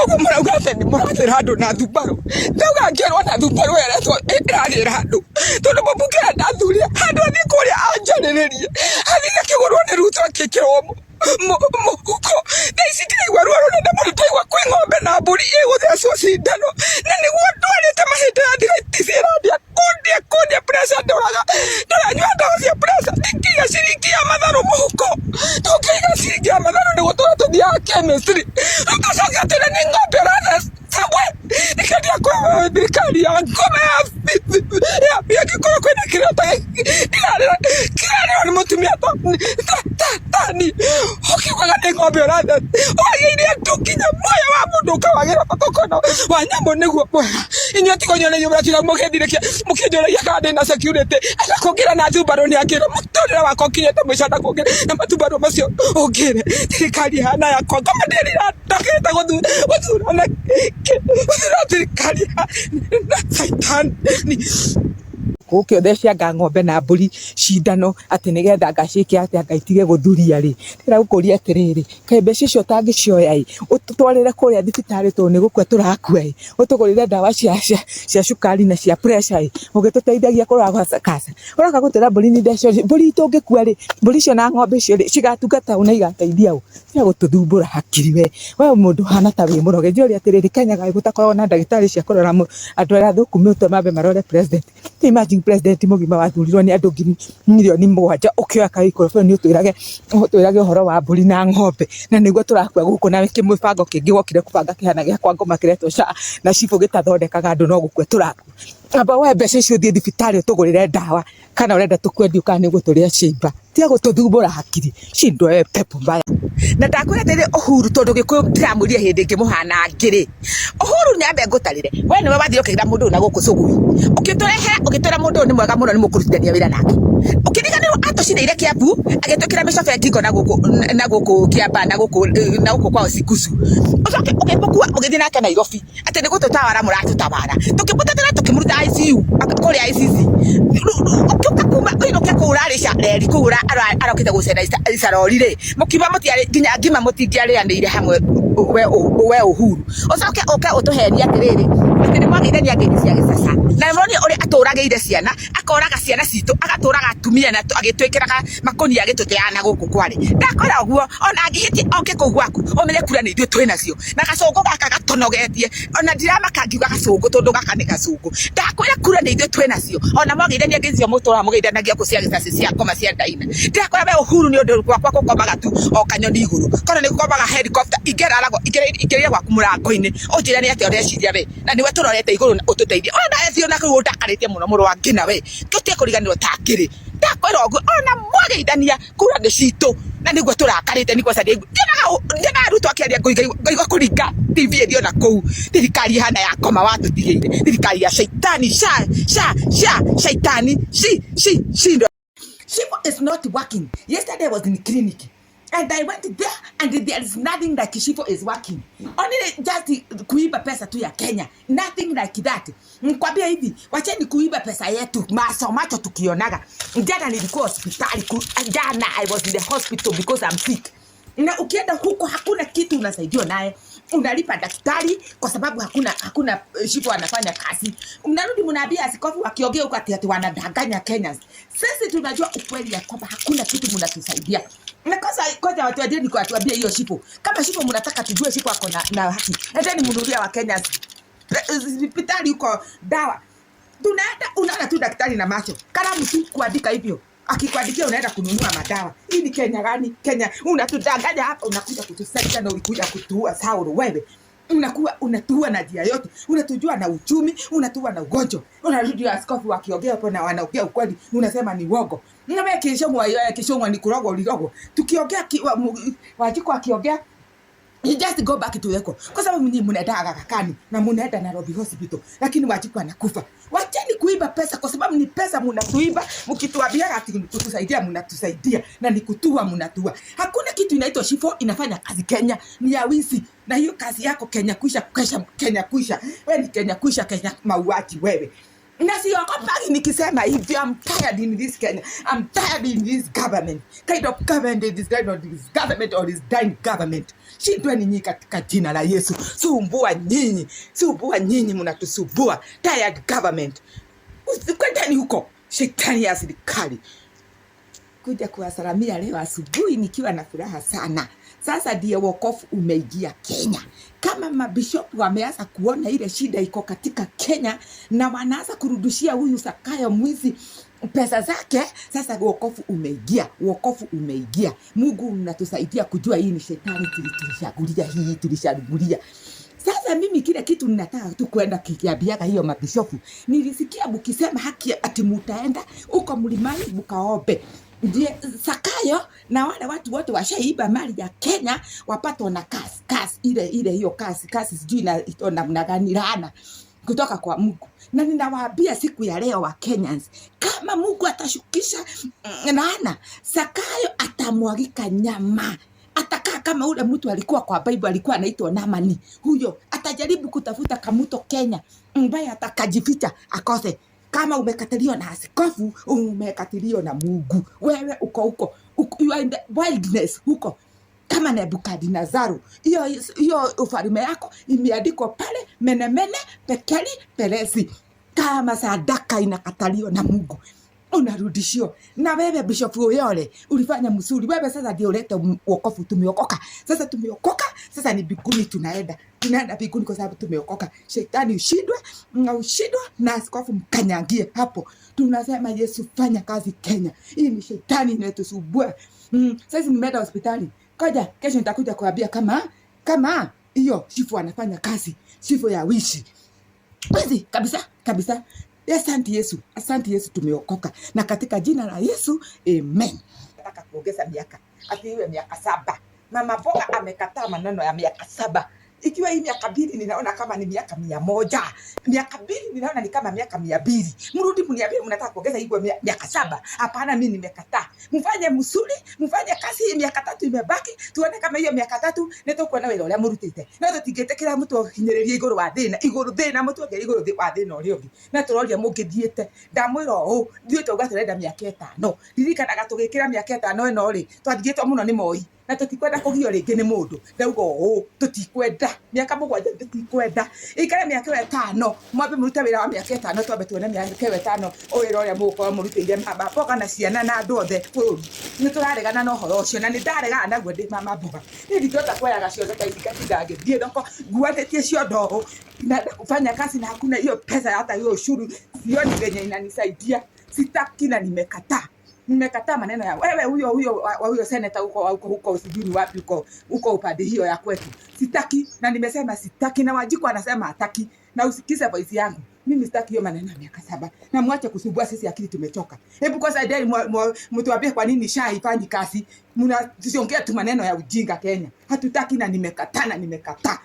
Koguo mũrauga atĩ nĩ mũrathĩra andũ na thumbarũ. Ndauga ngĩrwo na thumbarũ ĩretwo ĩragĩra andũ. Tondũ mũmbunge andathurire handũ athiĩ kũrĩa anjarĩrĩrie. Athiĩ akĩgũrwo nĩ Ruto akĩkĩrwo mũhuko. Thaa ici ndĩraigua ruo rũnene mũno, ndaigua kwĩ ng'ombe na mbũri ĩgũthecwo cindano. Na nĩguo ndwarĩte mahinda ya arthritis ĩrandĩa kũndĩa kũndĩa pressure ndoraga ndoranyua ndawa cia pressure ndingĩiga ciringi ya matharũ mũhuko. Ndũngĩiga ciringi ya matharũ nĩguo tũra tũthiaga chemistry. Rĩu tũcoke atĩrĩ nĩ ng'ombe ũratheca we. Nĩkĩo ndirakũhe thirikari ya ngoma ya angĩkorwo kwĩna kĩrĩro ta gĩkĩ ndĩrarĩra kĩrarĩrwo nĩ mũtumia tani ũkiugaga nĩ ng'ombe ũratheca wagĩire andũ nginya muoyo wa mũndũ ũkawagĩra bata ũkona wa nyamũ nĩguo mwega. Inyuĩ tiga inyuĩ nĩ mũratiga mũgĩthirĩkia mũkĩnjũragia kana ndĩna security enda kũngĩra na thumbarũ nĩ angĩra mũtũrĩre wakwa ũkinyĩte mũico na kũngĩra na matumbarũ macio ũngĩre thirikari ĩhana yakwa ngoma ndĩrira ndagĩte gũthurana gũthura thirikari na caitani. Gũkĩ ũtheceanga ng'ombe na mbũri cindano atĩ nĩgetha ngaciĩke atĩa anga itige gũthuria rĩ, ndĩrenda gũkũria atĩrĩrĩ, kaĩ mbeca icio ũtangĩcioya ĩ, ũtũtwarĩre kũrĩa thibitarĩ tondũ nĩ gũkua tũrakua ĩ, ũtũgũrĩre ndawa cia cukari na cia pressure ĩ, ũgĩtũteithagia kũrwara cancer. Ũroka gũtwĩra mbũri nĩ ithecwo rĩ, mbũri tũngĩkua rĩ, mbũri icio na ng'ombe icio rĩ, cigatungata ũ na igateithia ũ? Tiga gũtũthumbũra hakiri we. We mũndũ ũhana ta wĩ mũroge. Njũria atĩrĩrĩ, Kenya kaĩ gũtakoragwo na ndagĩtarĩ cia kũrora andũ arĩa athũku mĩtwe mambe marore president? Imagine president mũgima wathurirwo nĩ andũ ngiri mirioni 7 ũkĩoya microphone ũtwĩrage ũtwĩrage ũhoro wa mbũri na ng'ombe na nĩguo tũrakua gũkũ na kĩmũbango kĩngĩ wokire kũbanga kĩhana gĩa kwa ngoma kĩretwo SHA na cibũ gĩtathondekaga andũ no gũkua tũrakua. Amba woe mbeca icio ũthiĩ thibitarĩ ũtũgũrĩre ndawa kana ũrenda tũkwendie kana nĩ ũgũtũrĩa ciimba. Tiga gũtũthumbũra hakiri. Shindwa wewe pepo mbaya. Na ndakwĩra atĩrĩ Uhuru tondũ Gĩkũyũ ndĩramwĩrire hĩndĩ ĩngĩ mũhana ngĩrĩ. Uhuru nyambe ngũtarĩre. We nĩwe wathire ũkĩgĩra mũndũ ũyũ na gũkũ Cũgui. Ũkĩtũrehera ũgĩtwĩra mũndũ ũyũ nĩ mwega mũno nĩ mũkũrutithania wĩra nake. Ũkĩriganĩrwo atũcinĩire Kiambu agĩtwĩkĩra mĩcobe ngingo na gũkũ Kiambaa na gũkũ kwao Sikusu. Ũcoke ũkĩmũkua ũgĩthiĩ nake Nairobi atĩ nĩ gũtũtawara mũratũtawara. Tũkĩmũtetera tũkĩmũruta ICU kũrĩa ICC. Ũkĩũka kuma ũinũke kũu ũrarĩca reri kũu arokĩte gũcera icarori rĩ, mũkiuma mũtiarĩ nginya ngima mũtingĩarĩanĩire hamwe we Uhuru. Ũcoke ũke ũtũhenie atĩrĩrĩ atĩ nĩ mwagĩithania ngeithi cia gĩcaca. Na nĩmuonire ũrĩa atũragĩire ciana, akoraga ciana citũ, agatũraga atumia na agĩtwĩkĩraga makũnia agĩtũteaga na gũkũ kware. Ndakwĩra ũguo ona angĩhĩtia oke kũu gwaku ũmenye kura nĩ ithuĩ twĩnacio. Na gacũngũ gaka gatũnogetie ona ndiramaka ngiuga gacũngũ tondũ gaka nĩ gacũngũ. Ndakwĩra kura nĩ ithuĩ twĩnacio ona mwagĩithania ngeithi icio mũtũraga mũgĩithanagia kũ cia gĩcacĩ cia ngoma cia ndaina. Ndirakwĩra we Uhuru nĩ ũndũ gwakwa gũkomaga tu o kanyoni igũrũ. Korwo nĩ gũkomaga helicopter ingĩraragwo ingĩrĩire gwaku mũrango-inĩ ũnjĩre nĩ atĩa ũreciria we na nĩwe tũrorete igũrũ ũtũteithie. Ona nawe na kũu ũndakarĩtie mũno mũrũ wa ngina we tũtige kũriganĩrwo ta ngĩrĩ. Ndakwĩra ũguo ona mwagĩithania kura nĩ citũ na nĩguo tũrakarĩte nĩ kwaca ndionaga Ruto akĩaria ngaigua kũringa TV ĩthiĩ ona kũu. Thirikari ĩhana ya koma watũtigĩire, thirikari ya shaitani sha sha sha shaitani shi shi shindo. Shibo is not working. Yesterday I was in clinic and I went there and there is nothing like Shibo is working. Only just kuiba pesa tu ya Kenya. Nothing like that. Nikwambia hivi, wacheni kuiba pesa yetu. Macho macho tukionaga. Jana nilikuwa hospitali, jana I was in the hospital because I'm sick. Na ukienda huko hakuna kitu unasaidiwa naye. Unalipa daktari kwa sababu hakuna Shibo anafanya kazi. Mnarudi mnaambia askofu wakiongea huko ati wanadanganya Kenyans. Sisi tunajua ukweli ya kwamba hakuna kitu mnatusaidia. Na kwanza watu wa dini kwa tuambie hiyo Shibo. Kama Shibo mnataka tujue Shibo ako na haki. Endeni mnunulie wa Kenyans. Hospitali huko dawa. Tunaenda unaona tu daktari na macho. Kalamu tu kuandika hivyo. Akikuandikia unaenda kununua madawa. Hii ni Kenya gani? Kenya unatudanganya hapa, unakuja kutusaidia na ulikuja kutuua Sauro wewe. Unakuwa unatua na njia yote, unatujua na uchumi, unatua na ugonjwa. Unarudi askofu wakiongea hapo na wanaongea ukweli, unasema ni uongo. Na wewe Kishong'wa, wewe Kishong'wa ni kurogwa ulirogwa. Tukiongea Wanjiku akiongea, you just go back to yako. Kwa sababu nyinyi mnaenda Aga Khan na mnaenda Nairobi Hospital, lakini Wanjiku anakufa. Wacheni kuiba pesa kwa sababu ni pesa mnatuiba, mkituambia ati kutusaidia mnatusaidia na ni kutua mnatua. Hakuna kitu inaitwa Shifo inafanya kazi Kenya, ni ya wizi. Na hiyo kazi yako Kenya kuisha, kesha, Kenya kuisha. Wewe ni Kenya kuisha, Kenya mauaji wewe. Na siokopagi nikisema hivyo. I'm tired in this Kenya. I'm tired in this government. Kind of government is this kind of this government or this dying government. Shindweni nyinyi katika jina la Yesu. Sumbua nyinyi. Sumbua nyinyi, mnatusumbua. Tired government. Usikwendeni huko. Shetani ya serikali. Kuja kuwasalamia leo asubuhi nikiwa na furaha sana. Sasa ndiyo wokovu umeingia Kenya. Kama mabishopu wameanza kuona ile shida iko katika Kenya na wanaanza kurudishia huyu Zakayo mwizi pesa zake, sasa wokovu umeingia, wokovu umeingia. Mungu unatusaidia kujua hii ni shetani tulishagulia, hii tulishagulia. Sasa mimi kile kitu ninataka tu kwenda kikiambiaga hiyo mabishofu, nilisikia mkisema haki ati mutaenda huko mlimani mkaombe ndiye Zakayo na wale watu wote washaiba mali ya Kenya wapatwa na kasi kasi ile ile hiyo kasi kasi sijui na namna gani laana kutoka kwa Mungu. Na ninawaambia siku ya leo wa Kenyans, kama Mungu atashukisha laana, Zakayo atamwagika nyama, atakaa kama ule mtu alikuwa kwa Bible alikuwa anaitwa Namani. Huyo atajaribu kutafuta kamuto Kenya ambaye atakajificha akose. Kama umekataliwa na askofu, umekataliwa na Mungu. Wewe uko huko, you are in the wilderness huko kama Nebukadinazaru. Hiyo hiyo ufalme yako imeandikwa pale menemene pekeli peresi. Kama sadaka inakataliwa na Mungu unarudishiwa. Na wewe Bishop Oyole ulifanya mzuri. Wewe sasa ndio ulete wokovu. Tumeokoka sasa, tumeokoka sasa, ni mbinguni tunaenda, tunaenda mbinguni kwa sababu tumeokoka. Shetani ushindwe na ushindwe na askofu mkanyangie hapo. Tunasema Yesu fanya kazi Kenya. Hii ni shetani inayotusumbua. Sasa nimeenda hospitali. Koja kesho nitakuja kuambia kama hiyo chifu anafanya kazi, chifu ya wishi kwezi kabisa kabisa. Asante Yesu, asante Yesu, tumeokoka na katika jina la Yesu, amen. Nataka kuongeza miaka ati iwe miaka 7. Mama Mboga amekataa maneno ya miaka 7. Ikiwa hii miaka 2 ninaona kama ni miaka 100. Miaka 2 ninaona ni kama miaka 200. Mrudi mniambie mnataka kuongeza hiyo miaka 7. Hapana, mimi nimekataa. Mfanye msuri, mfanye kazi, hii miaka 3 imebaki, tuone kama hiyo miaka 3 nĩtũkuona wĩra ũrĩa mũrutĩte. No tũtingĩtĩkĩra mũtu ũhinyĩrĩrie igũrũ wa thĩna, igũrũ thĩna, mũtu ũngĩ igũrũ wa thĩna ũrĩa ũngĩ. Na tũroria mũngĩthiĩte. Ndamwĩra ũũ, ithuĩ twauga tũrenda miaka 5. Ririkanaga tũgĩkĩra miaka 5 ĩno rĩ, twathigĩtwo mũno nĩ Moi. Na tũtikwenda kũgio rĩngĩ nĩ mũndũ. Ndauga ũũ, tũtikwenda. Miaka 7 tũtikwenda. Ikare miaka ĩyo 5, mwambe mũrute wĩra wa miaka 5, twambe tuone miaka ĩyo 5 wĩra ũrĩa mũgũkorwo mũrutĩire mama mboga na ciana na andũ othe bũrũri. Nĩ tũraregana na ũhoro ũcio, na nĩ ndaregana naguo ndĩ mama mboga. Niĩ ndingĩhota kuoyaga ciondo ta ici ngatinda ngĩthiĩ thoko nguanĩtie ciondo ũũ, na kufanya kazi na hakuna hiyo pesa, hata hiyo ushuru sioni venye inanisaidia. Sitaki na nimekataa. Nimekataa maneno ya wewe huyo huyo wa huyo senator huko huko huko sijui ni wapi huko huko upande hiyo ya kwetu. Sitaki, na nimesema sitaki, na Wanjiku anasema hataki. Na usikize voice yangu. Mimi sitaki hiyo maneno ya miaka 7. Na mwache kusumbua sisi, akili tumechoka. Hebu kwanza dai mtuambie kwa nini SHA haifanyi kazi. Mnatusiongea tu maneno ya ujinga Kenya. Hatutaki na nimekataa, na nimekataa.